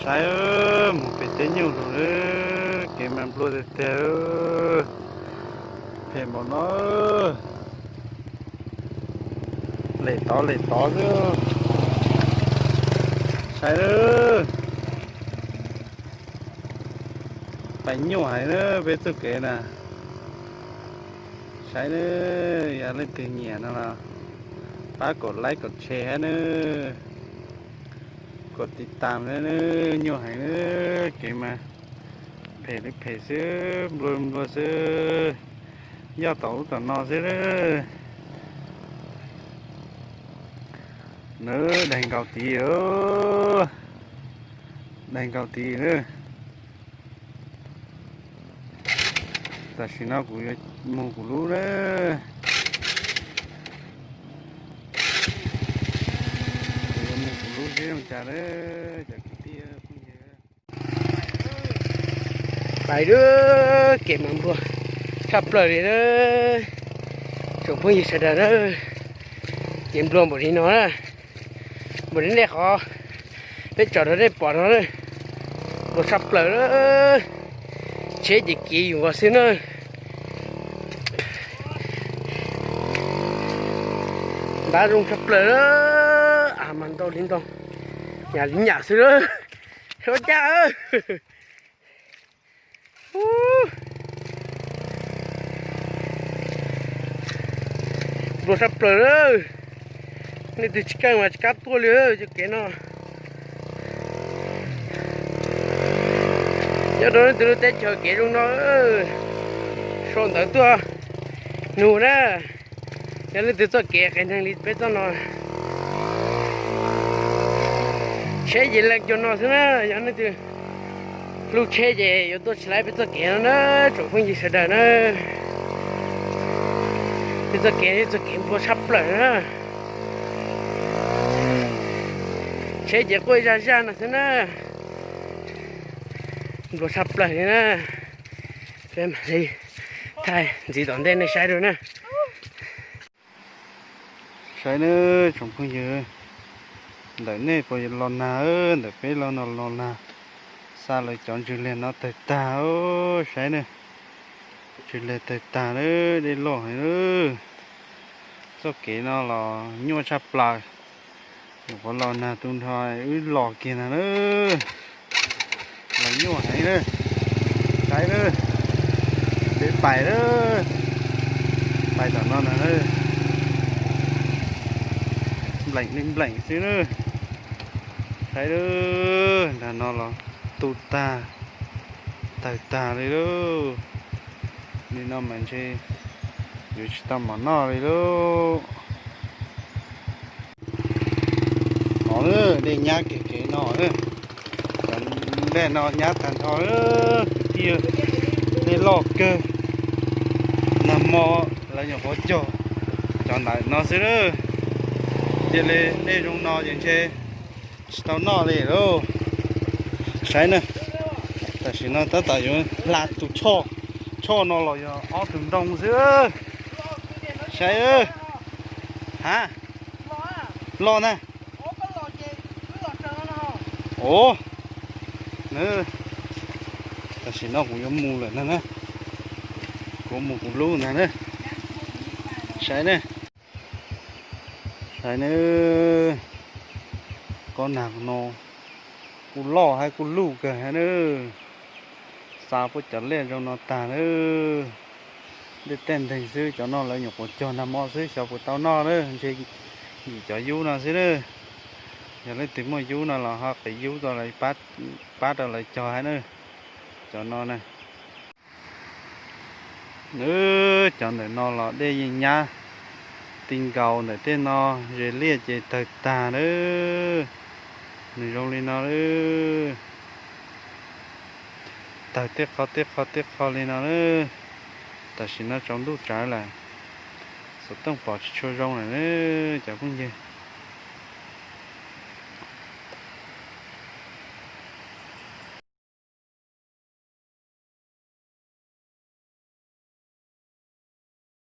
Saib, mus pem teb nyuj lug, kev mas nplua tiag tiag, phem npaum no. Lem tod lem tod xwb. Saib, pem nyuj heev na peb txoj kev na. Saib na, yog leej twg nyiam no los pab kaum like kaum share hab na, kaum tiv tam hab na, nyuaj heev na, kev mas phem li phem xwb, nplua nplua xwb, yoj tom ub tom no xwb na. Nws daig nkaus tid, daig nkaus tid na. Tam sim no kuv yuav mus kuv lub na. Kuv yuav mus kuv lub seb zoo cas na, cov kwv tij phooj ywg. Pais lawm, kev mas nplua tshaj plaws li na, tsoom phooj ywg sawv daws na. Ces nplua npaum li no na, npaum li nej qhov peb tsom rau nej pom no na, nplua tshaj plaws na. Tsheb ces kev yus nkaus xwb na. Ntab zoo tshaj plaws na, av mas ntau li ntau, nyam li nyam xwb na. Ua cas nplua tshaj plaws na, leej twg tsis keej mas tsis kam tuaj li cov kev no. Nyob rau leej twg lub teb chaws kev zoo no, sau ntawv tuaj nug na. Yog leej twg txoj kev qias neeg li peb txoj no, tsheb ces leej cuag no xwb na. Yog leej twg hlub tsheb ces yuav tuaj tsis laib peb txoj kev no na, tsoom phooj ywg sawv daws na. Peb txoj kev, peb txoj kev nplua tshaj plaws na. Tsheb ces quaj zaj zaj no xwb na. Nplua tshaj plaws li na. Peb mam li thaij ntxiv tom ntej nej saib dua na. Saib nawb tsoom phooj ywg, ntawm nej puas los nag, ntawm peb los no los nag, xa lawv cov ntsws liag no tawg tag, saib na, ntsws liag tawg tag na, dej loj heev na. Txoj kev no los nyuaj tshaj plaws, nyuam qhuav los nag tu nrho wb los kiag no na. Los nyuaj heev na, saib na, peb pais na, pais tom no na, npleem li npleem xwb na. Saib na, nrag no los tu tag, tawg tag li lauj. Li no mas ntshe yuav tsis tau mov noj li lauj. Hov, dej nyab kiag kev no, cov dej no nyab tag nrho, kwv tij, dej loj kawg. Nag hmo lawv nyuam qhuav cog cov ntawm no xwb na. Cia li dej zoo no ces ntshe tsis tau noj li lauj. Saib na, tam sim no tab tom yuav hla tus choj, choj no los yog ob tug ntoo xwb. Saib, ha, loj na. Ua, tam sim no kuv yuav mus lawm na, kuv mus kuv lub ntag na. Saib na, saib na, kob nag no kuj loj hab kuj luj kawg hab na. Xa puab cov liaj zoo no tag na. Dej tej nteeg xwb, cov no lawv nyuam qhuav cog nag hmo xwb, xyov puas tau noj na, ntshe yim cov yub no xwb na. Yog leej twg muaj yub no los ho qiv yub rau lawv, pab rau lawv cog hab na. Cov no na. Nws, cov ntawm no los dej yeej nyab ti nkaus ntawm tej no, zes liaj ces tawg tag na. Nws zoo li no, tawg tej qho tej qho tej qho li no na. Tam sim no tsaus ntuj tsawv lawm, xov tooj pom tsis tshua zoo lawm na cov phooj ywg.